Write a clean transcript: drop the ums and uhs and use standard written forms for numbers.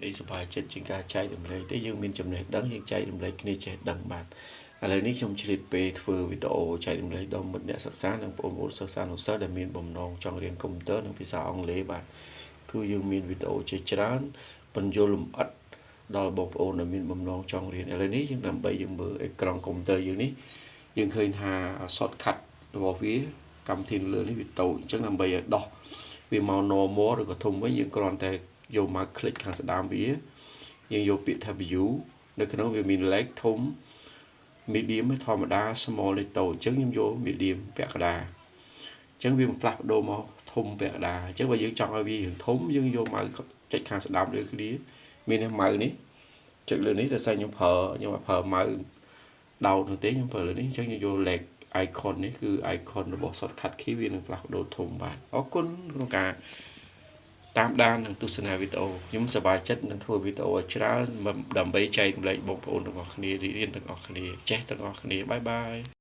អីសប្បាយចិត្តជាងការចែករំលែកទេយើងមានចំណេះដឹងយើងចែករំលែកគ្នាចេះដឹងបាទឥឡូវនេះខ្ញុំឆ្លៀតពេលធ្វើវីដេអូចែករំលែកដល់មិត្តអ្នកសិក្សានិងបងប្អូនសិស្សានុសិស្សដែលមានបំណងចង់រៀនកុំព្យូទ័រនិងភាសាអង់គ្លេសបាទគឺយើងមានវីដេអូជាច្រើនពន្យល់លម្អិតដល់បងប្អូនដែលមានបំណងចង់រៀនឥឡូវនេះយើងដើម្បីយើងមើលអេក្រង់កុំព្យូទ័រយើងនេះយើងឃើញថា shortcut របស់វាកម្មវិធីលើនេះវាតូចអញ្ចឹងដើម្បីឲ្យដោះវាមក normal ឬក៏ធំវិញយើងគ្រាន់តែយកមក click ខាងស្ដាំវាយើងយកពាក្យថា view នៅក្នុងវាមាន large ធំ medium ធម្មតា small នេះតូចអញ្ចឹងខ្ញុំយក medium ពាក់កណ្ដាលអញ្ចឹងវាមិនផ្លាស់ប្ដូរមកធំពាក់កណ្ដាលអញ្ចឹងបើយើងចង់ឲ្យវារៀងធំយើងយកមកចុចខាងស្ដាំលើគ្នាមាននេះ mouse នេះចុចលើនេះដោយសារខ្ញុំប្រើខ្ញុំអត់ប្រើ mouse ដោតនោះទេខ្ញុំប្រើលើនេះអញ្ចឹងខ្ញុំយក large icon នេះគឺ icon របស់ shortcut key វានឹងផ្លាស់ប្ដូរធំបាទអរគុណក្នុងការតាមដាននិងទស្សនាវីដេអូខ្ញុំសប្បាយចិត្តនឹងធ្វើវីដេអូឲ្យច្រើនដើម្បីចែករំលែកបងប្អូនទាំងអស់គ្នារៀនទាំងអស់គ្នាចេះទាំងអស់គ្នាbye bye.